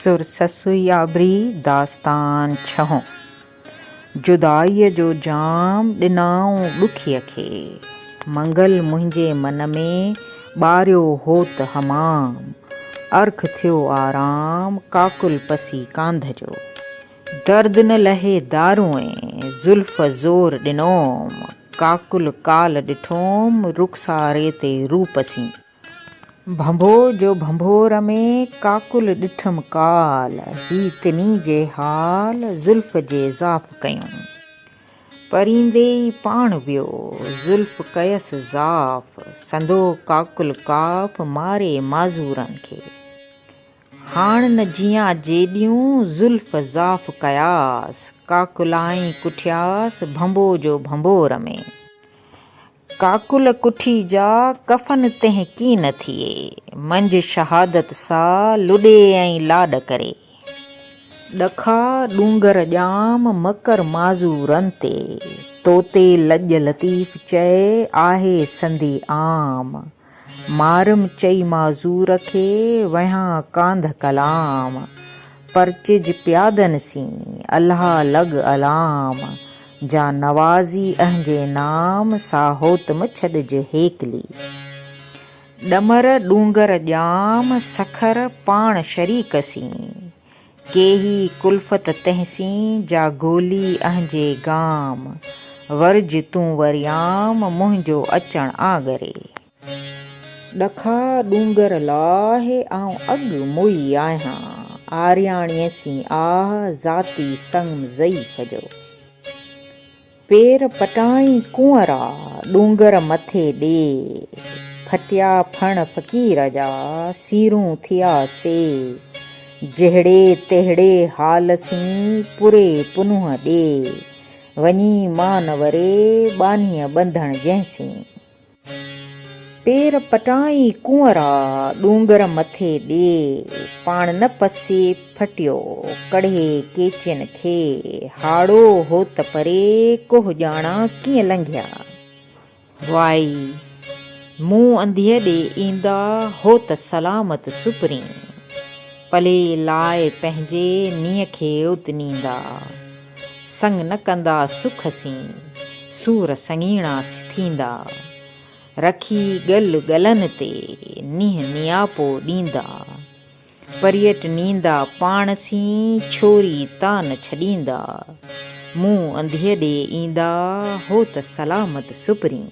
سر سسئي آبري، داستان ڇهون. جدائيء جو جام ڏنائون ڏکيء کي. منگل منهنجي من ۾ ٻاريو هوت حمام. ارک ٿيو آرام، ڪاڪل پسي ڪانڌ جو. درد نه لهي دارونء، زلف زور ڏنوم. ڪاڪل ڪال ڏٺوم، رخساري تي روپ سين. ڀنڀو جو ڀنڀور ۾، ڪاڪل ڏٺم ڪال، هي تني جي حال، زلف جي ضعف ڪيون. پريندي ئي پاڻ ويو، زلف ڪيس ضعف، سندو ڪاڪل ڪاف، ماري معذورن کي. هاڻ نه جيان جيڏيون، زلف ضعف ڪياس، ڪاڪلائين ڪٺياس، ڀنڀو جو ڀنڀور ۾. ڪاڪل ڪٺي جا، ڪفن تنهن ڪين ٿئي. منجهه شهادت سا، لڏي ۽ لاڏ ڪري. ڏکا ڏونگر ڄام، مڪر معذورن تي. توتي لڄ لطيف چئي، آهي سندي عام. مارم چئي معذور کي، وهيان ڪانڌ ڪلام. پرچج پيادن سين، الله لڳ علام. جا نوازي اهنجي نام، سا هوت م ڇڏج هيڪلي. ڏمر ڏونگر ڄام، سکر پاڻ شريڪ سين. ڪيهي ڪلفت تنهن سين، جا گولي اهنجي گام. ورج تون وريام، منهنجو اچڻ آڳري. ڏکا ڏونگر لاهه، آئون اڳ موئي آهيان. آرياڻيء سين آهه، ذاتي سڱ ضعيف جو. پير پٽائين ڪنورا، ڏونگر مٿي ڏي. ڦٽيا ڦڻ فقير جا، سيرون ٿيا سي. جهڙي تهڙي حال سين، پوري پنهونء ڏي. وڃي مان وري، ٻانهيء ٻنڌڻ جنهن سين. پير پٽائين ڪنورا، ڏونگر مٿي ڏي. پاڻ نه پسي ڦٽيو، ڪڙهي ڪيچين کي. هاڙهو هوت پري، ڪوهه ڄاڻان ڪيئن لنگهيا. وائي، مون انڌيء ڏي ايندا، هوت سلامت سپرين. پلي لاء پنهنجي، نينهن کي ات نيندا. سڱ نه ڪندا سک سين، سور سڱيڻا ٿيندا. رکي ڳل ڳلن تي، نينهن نياپو ڏيندا. پريٽ نيندا پاڻ سين، ڇوري تان ڇڏيندا. مون انڌيء ڏي ايندا، هوت سلامت سپرين.